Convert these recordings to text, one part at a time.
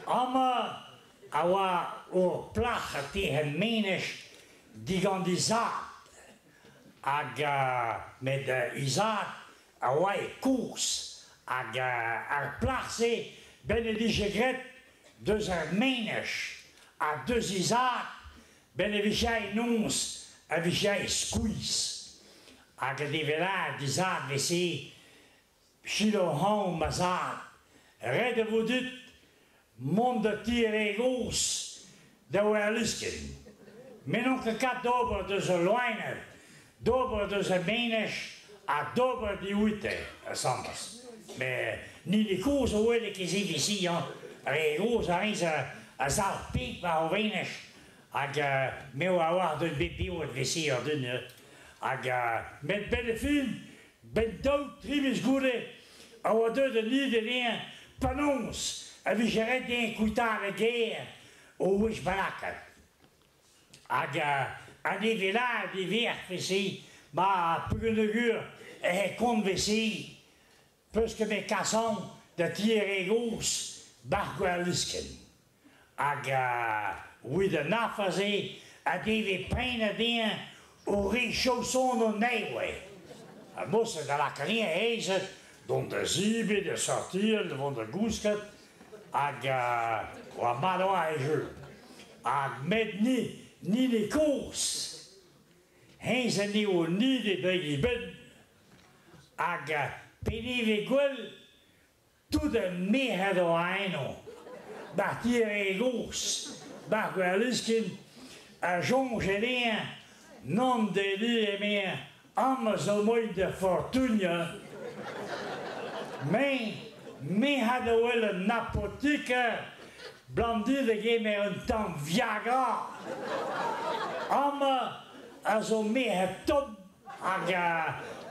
Amañ a oa ur plac'h a tec'hen menaj digant he zad hag met he zad a oa e kozh hag ar plac'h-se 'benn he dije graet deus ar menaj ha deus he zad 'benn e vije aet noz a vije aet skuizh hag evel-lâret he zad 'veze Selaou 'c'hañv ma zad, ret e vo dit mont da ti re gozh da Werliskin. Me n'on ket kat d'ober deus ul loened, d'ober deus ur menaj ha d'ober diwite asambles. Met nini kozh a wele ket se disi hañ, re gozh a rez a zalc'h pik war o venaj hag me a oar deus bet piv e vese ur den hag met benn e fin Benn daou tri miz goude a oa deuet un ide dezhañ penaos e vije ret dezhañ kuitaat e gêr o wech bennaket. Hag an evelaat e verc'h-se, ma peogwir e kont-se, peus ket bet kasan da ti re gozh 'bar Gwerliskenn. Hag evit an afer-se a devez prenañ dezhañ o re chaosonoù nevez. Ha moset da lakaat anezhañ aezet dont da zebriñ, da sortial, da vont da gousket hag oa mat oa e jeu. Hag met ni, ni n'eo kozh. Hennezh eo ni d'e dreiñ e benn hag pe nevez gwell Tout ar merc'hed oa eno, 'ba ti ar re gozh, 'ba Gwerliskin, a soñje dezhañ nann dedi emezañ amañ zo moaien da fortuniañ. Me, me a da wel un apotiker 'blam dit da gemer un tamm Viagra. Amañ a zo merc'hed tomm. Hag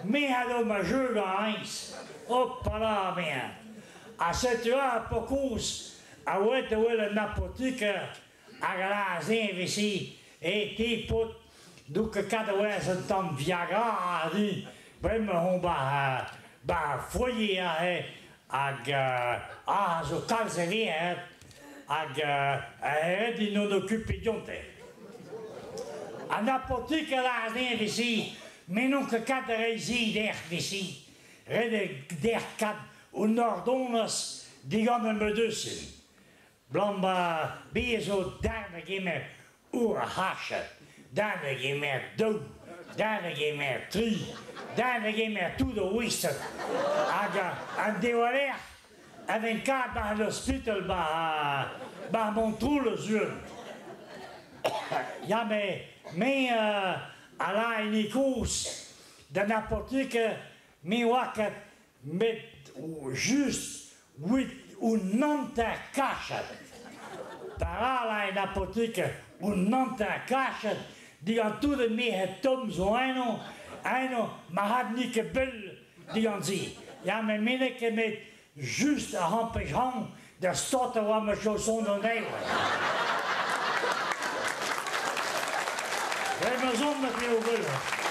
me a do ma jeu gant hennezh. Hopala, emezañ. Ha setu aze paour-kozh a oa da wel un apotiker hag a lâras dezhañ e-vese e te paotr n'out ket kat da werzhañ un tamm Viagra aze bremañ on 'ba 'ba ar foyer aze hag aze zo kalz a verc'hed hag ret int on okupiñ dionte. An apotiker a nevez-se, me n'on ket kat da reiñ se dec'h 'vez-se. Ret eo dec'h kat un ordonaz digant an medeusin. 'Blam bez zo darn a gemer ur c'hached, darn a gemer daou, darn a gemer tri, darn a gemer tout o wisted. Hag an dewarlerc'h a vent kat 'ba an ospital 'ba 'ba Montroulez sur. Ya met me a la hini kozh d'an apotiker me 'oa ket met just 'wit un hanter kached. Para en apotiker un hanter kached digant tout ar merc'hed tomm zo eno, eno ma had n'eo ket pell digant se. Ya met me n'eo ket met just ar ampech-hañv da staotañ war ma chaoson an eil. Bremañ 'z on ma eo gwelloc'h.